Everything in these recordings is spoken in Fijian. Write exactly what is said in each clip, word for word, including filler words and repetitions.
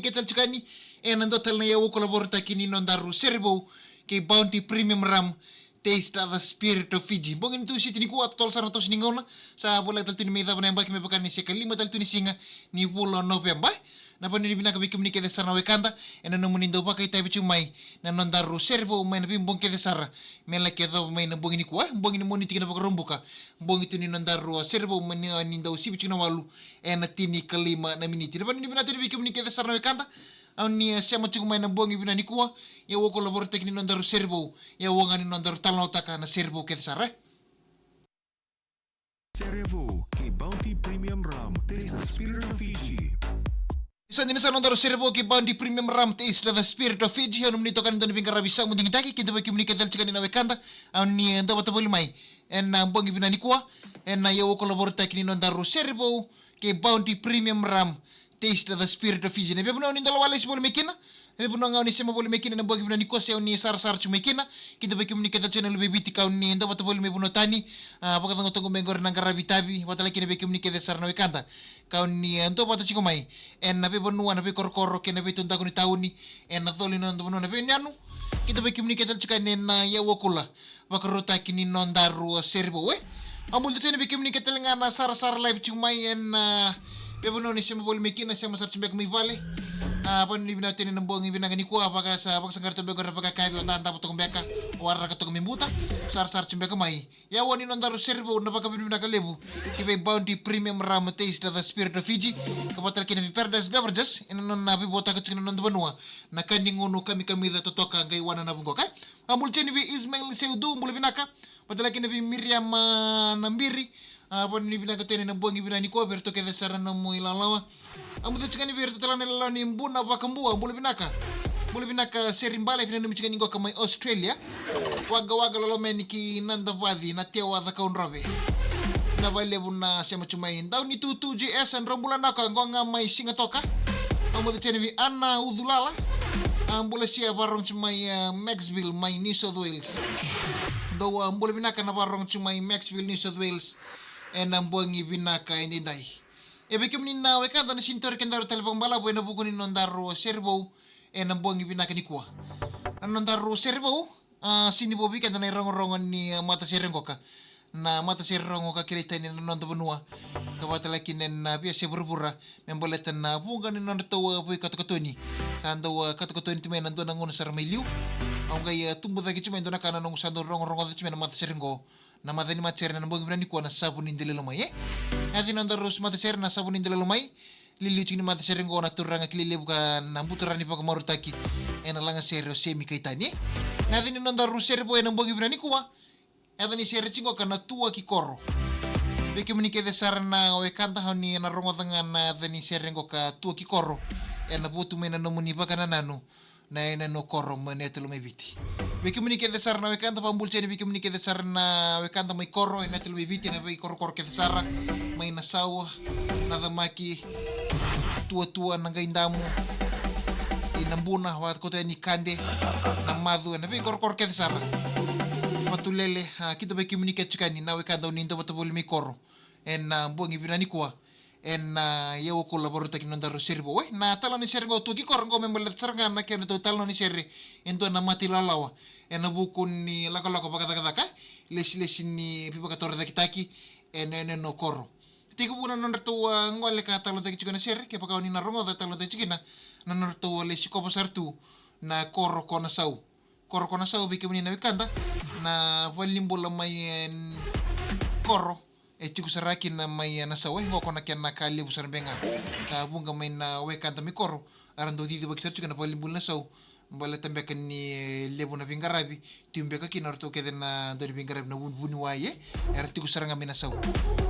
Ke tale tiko yani ena dua tale na iyau koula vorotaki ni nodaru sere vou kei Bounty Premium Rum, Taste the Spirit of Fiji. Bogi ni Tusiti nikua, totolo sara na toso ni gauna, sa voleka tale tu ni mai cava na yabaki me vaka ni se kalima tale tu ni siga ni vula o Noveba. Na vanua ni vinaka vei kemuni kece sara na wekada ena nomuni dau vakaitavi tiko mai na nodaru sere vou mai na veibogi kece sara me laki yacova mai na bogi nikua, bogi ni Moniti kei na Vakaraubuka. Bogi tu ni nodaru sere vou mai ni, ni dau sivi tiko na walu ena tinikalima na miniti. Na vanua ni vinaka tu yani vei kemuni kece sara na wekada, au ni, e, sema tiko mai na bogi vinaka nikua, iyau koula vorotaki ni nodaru sere vou, iyau ga ni nodaru talanoataka na sere vou kece sara, e. Sere vou kei Bounty Premium Rum, Taste the Spirit of Fiji. Sa dina sara nodaru sere vou kei Bounty Premium Rum, Taste the Spirit of Fiji. Au nomuni itokani dau ni veiqaravi Samu Digitaki, kidavaki kemuni kece tale tiko yani na wekada, au ni, e, dau vata voli mai ena, e, bogi vinaka nikua ena iyau koula vorotaki ni nodaru sere vou kei Bounty Premium Rum, Taste the Spirit of Fiji. Na veivanua ni dau lawalesi voli mai kina, na veivanua ga au ni sema voli mai kina ena bogi vinaka nikua, se au ni sarasara tiko mai kina, kidavaki kemuni kece tale tiko na luve i Viti ka au ni dau vata voli mai vanua tani, a, vakacoqacoqa mai qori na qaravi itavi, vata tale kina vei kemuni kece sara na wekada ka au ni, e, dau vata tiko mai ena veivanua, na veikorokoro kei na veitaudaku ni tauni ena colo ni noda vanua na veiyanuyanu. Kidavaki kemuni kece tale tiko yani ena, e, iyau koula vakarautaki ni nodaru sere vou, e. Au bula tale tu yani vei kemuni kece tale ga na sarasara live tiko mai ena, e, veivanua ni sema voli mai kina, sema sara tiko beka mai vale. A, vanua ni vinaka tu yani na bogi vinaka nikua, vaka sa, vakasaqara toka beka qori na vakayakavi, o dadavo toka beka, o waraka toka mai buta, sarasara tiko beka mai. Iyau ni nodaru sere vou, na vakavinavinaka levu ki vei Bounty Premium Rum, Taste the Spirit of Fiji, ka vata tale kina vei Paradise Beverages ena nona veivotaka tiko na noda vanua na ka ni gunu kamikamica totoka qai wana na vuqo, e. Au bula tu yani vei Ismail Seudu, bula vinaka. Vata tale kina vei Miriam, a, Nabiri. A, vanua ni vinaka tu yani na bogi vinaka nikua vei iratou kece sara na nomu ilawalawa. Au bula tiko yani vei iratou tale ga na ilawalawa ni Buna Vakabua, bula vinaka. Bula vinaka Seri Bale, vinaka nanumi tiko yani qo ka mai Australia. Waqawaqa Lolomeni ki Nadavaci, Natewa, Cakaudrove. Vinaka vakalevu na sema tiko mai. Daunitutu J S, drau bula vinaka, qo ga mai Sigatoka. Au bula tiko yani vei Ana Uculala. A, bula Sia, vakarorogo tiko mai, e, Macksville mai New South Wales. Dou, a, bula vinaka na vakarorogo tiko mai Macksville, New South Wales ena bogi vinaka edaidai. E, vei kemuni na wekada, na sinitori kedaru tale vakabalavu ena vuku ni nodaru sere vou ena bogi vinaka nikua. Na nodaru sere vou, a, sini vou vei keda na irogorogo ni, a, matasere qoka. Na matasere rogo ka kilai tani ena noda vanua, ka vata tale kina ena veiyasai vuravura, me baleta na vuqa ni nodratou, a, veikatokatoni. Sa dau, a, katokatoni tu mai ena dua na gauna sara mai liu. Au qai, a, tubu cake tu mai e dua na ka na noqu sa dau rogorogoca tu mai na matasere qo. Na maca ni matasere ena bogi vinaka nikua na Savu ni Delai Lomai, e. Yaca ni nodaru matasere na Savu ni Delai Lomai. Liliu tiko ni matasere qo na turaga kilai levu ka na buturani vakamarautaki ena lagasere, o Semi Kaitani. Yaca ni nodaru sere vou ena bogi vinaka nikua, yaca ni sere tiko qo ka na Tua ki Koro. Vei kemuni kece sara na wekada, o ni na rogoca ga na yaca ni sere qo ka Tua ki Koro, ena votu mai na nomuni vakanananu na yanuyanu o Koro mai na yatu Lomaiviti. Vei kemuni kece sara na wekada, vakabula tiko yani vei kemuni kece sara na wekada mai Koro ena yatu Lomaiviti, ena veikorokoro kece sara, mai Nasawa, Nacamaki, Tuatua, Naqaidamu, i Nabuna, vakatau yani Kade, Namacu, ena veikorokoro kece sara. Vatulele, a, kidavaki kemuni kece tiko yani na wekada o ni dau vata voli mai Koro ena, a, bogi vinaka nikua. Ena, a, iyau koula vakarautaki ni nodaru sere vou, e. Na talanoa ni sere qo Tua ki Koro qo me baleta sara ga na kedratou talanoa ni sere e dua na mata ilawalawa ena vuku ni lakolako vakacakacaka, lesilesi ni veivakatorocaketaki ena yanuyanu o Koro. Tekivu na nodratou, a, gole ka talanoataki tiko na sere, kevaka o ni na rogoca, talanoataki tiko kina na nodratou lesi kova sara tu na Koro ko Nasau. Koro ko Nasau, vei kemuni na wekada, na valenibula mai, e, Koro e tiko sara kina mai, e, Nasau, e, qo ko na kena ka levu sara beka ga. Ka vuqa mai na wekada mai Koro era dau cicivaki sara tiko na valenibula Nasau, baleta beka ni, e, levu na veiqaravi, tiko beka kina o ratou kece na dau ni veiqaravi na vunivuniwai, e, era tiko sara ga mai Nasau.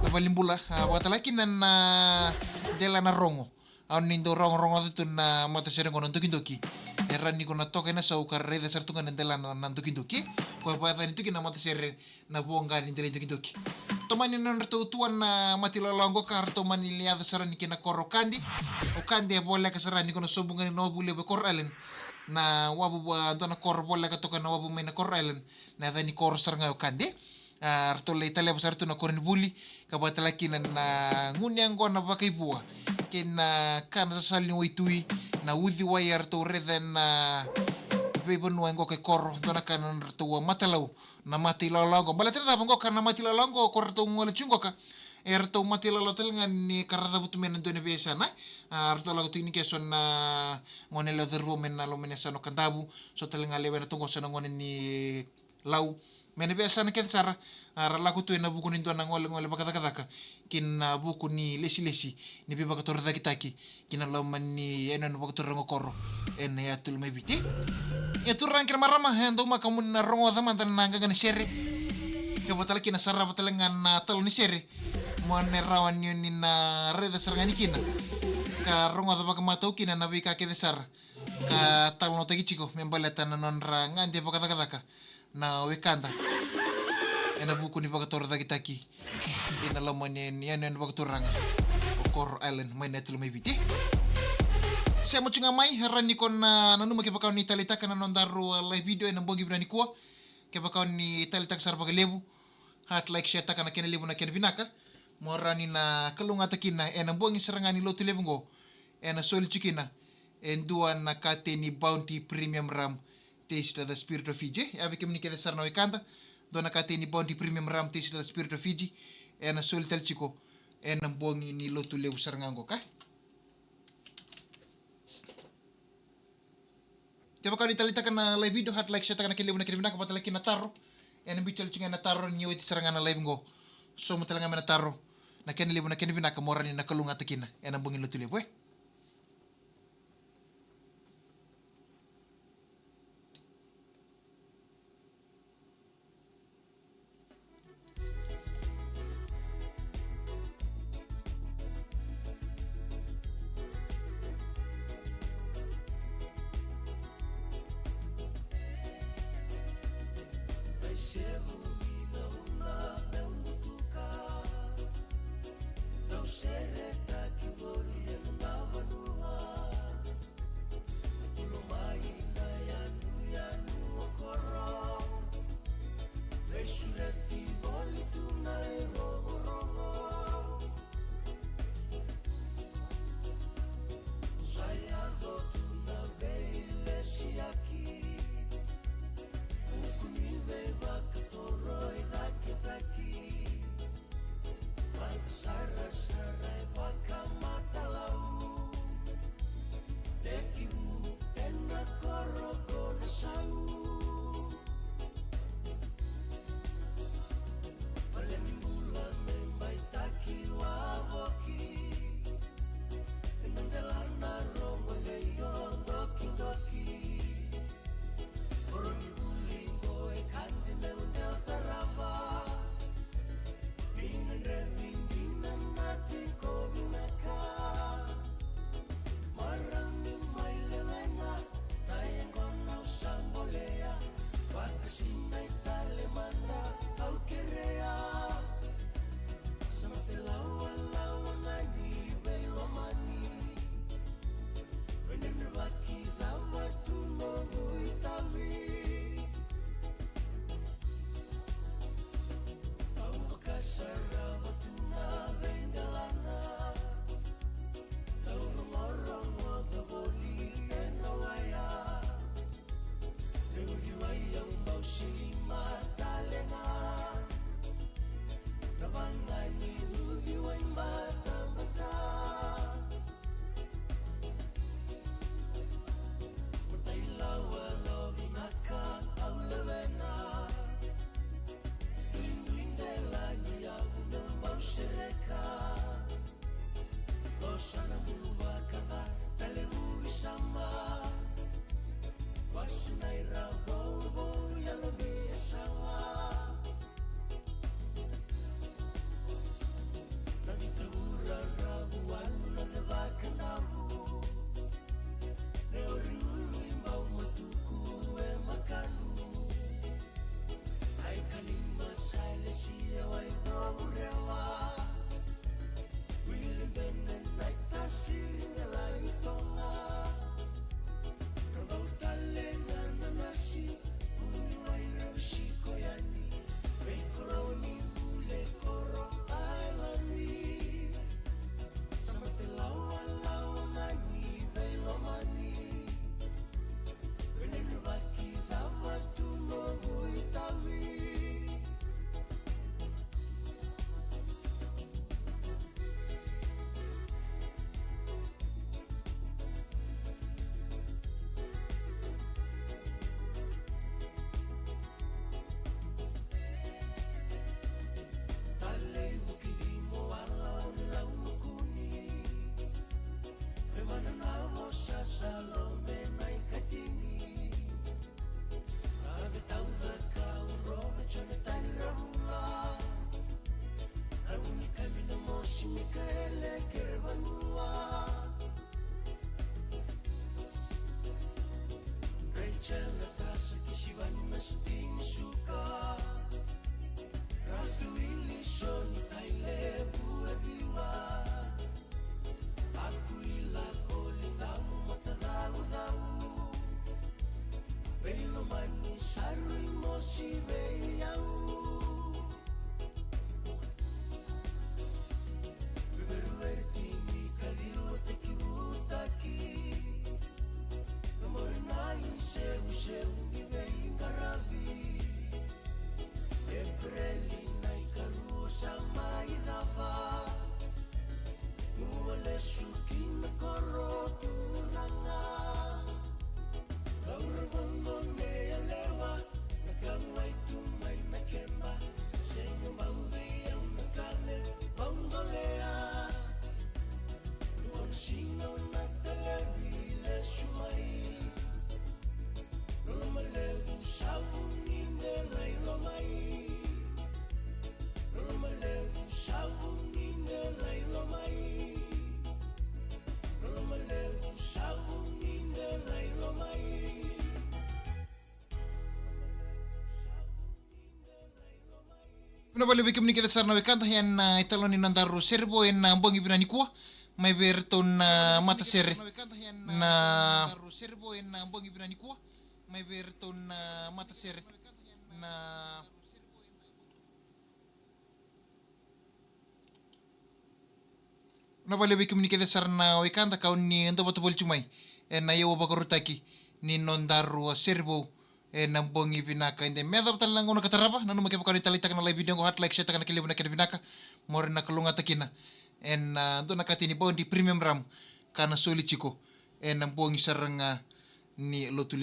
Na valenibula, a, vakatale kina na, na delana rogo. Au ni dau rogorogoca tu na matasere qo na Dokidoki. E rawa ni ko na toka i Nasau ka raica sara tu ga na delana na Dokidoki. Ko e vakayacani tu kina na matasere na Voqa ni Delai Dokidoki. Tomani na nodratou tua na mata ilawalawa qo ka ra tomani lai yaco sara yani ki na koro o Kade. O Kade e voleka sara yani ko na sobu ga ni na wavu levu e Coral Island. Na wavu, a, dua na koro voleka toka na wavu mai na Coral Island. Na yaca ni koro sara ga o Kade. A, ratou lai taleva sara tu na koronivuli, ka vakatale kina na gunu yaqona vakaivua kei na ka na sasala ni waitui, na uciwai eratou raica ena veivanua e qoka e Koro, dua na ka na nodratou a matalau na mata ilawalawa oqo. Baleta na cava oqo ka na mata ilawalawa oqo, ko ratou gole tiko qoka, eratou mata ilawalawa tale ga ni ka ra cavutu mai na dua na veiyasana. A, ratou lako tiko ni ke so na gone lewe cauravou mai na loma ni yasana o Kadavu, so tale ga lewe na toqoso na gone ni Lau, mai na veiyasana kece sara, a, ra lako tu ena vuku ni dua na golegole vakacakacaka ki na vuku ni lesilesi ni veivakatorocaketaki ki na loma ni yanuyanu vakaturaga o Koro ena yatu Lomaiviti. Ia turaga kei na marama, e daumaka mo ni na rogoca mada na qaqa ni sere, ka vakatale kina sarava tale ga na talo ni sere, mo ni rawa ni o ni na raica sara ga ni kina ka rogoca vakamatau kina na veika kece sara ka talanoataki tiko me baleta na nodra gade vakacakacaka na wekada ena vuku ni vakatorocaketaki ena loma ni, ni yanuyanu vakaturaga o Coral Island mai na yatu Lomaiviti. Sema tiko ga mai, rawa ni ko na nanuma kevaka o ni taleitaka na nodaru, a, live video ena bogi vinaka nikua. Kevaka o ni taleitaka sara vakalevu, heart, like, share taka na kena levu na kena vinaka, mo rawa ni na kalougata kina ena bogi sara ga ni Lotulevu oqo, ena soli tiko kina e dua na kateni Bounty Premium Rum, Taste the Spirit of Fiji. Ia vei kemuni kece sara na wekada, dua na kateni Bounty Premium Rum, Taste the Spirit of Fiji, ena soli tale tiko ena bogi ni Lotulevu sara ga oqo, ka. Kevaka o ni taleitaka na live video, heart, like, share taka na kena levu na kena vinaka, vakatale kina na taro. Ena biu tale tiko ga na taro ni oti sara ga na live oqo. Sauma tale ga mai na taro, na kena levu na kena vinaka, mo rawa ni na kalougata kina ena bogi ni Lotulevu, e. Vinaka vakalevu vei kemuni kece sara na wekada ena italanoa ni nodaru sere vou ena bogi vinaka nikua. Mai vei iratou na matasere na mai vei iratou na matasere na Vinaka vakalevu vei kemuni kece sara na wekada ka oni dau vata voli tu mai ena iyau vakarautaki ni nodaru sere vou ena bogi vinaka. Eda me yacova tale na gauna ka tarava, nanuma kevaka oni taleitaka na live video qo, heart, like, share taka na kena levu na kena vinaka, mo rawa ni kalougata kina ena dua na katini Bounty Premium Rum ka na soli tiko ena bogi sara ga ni Lotu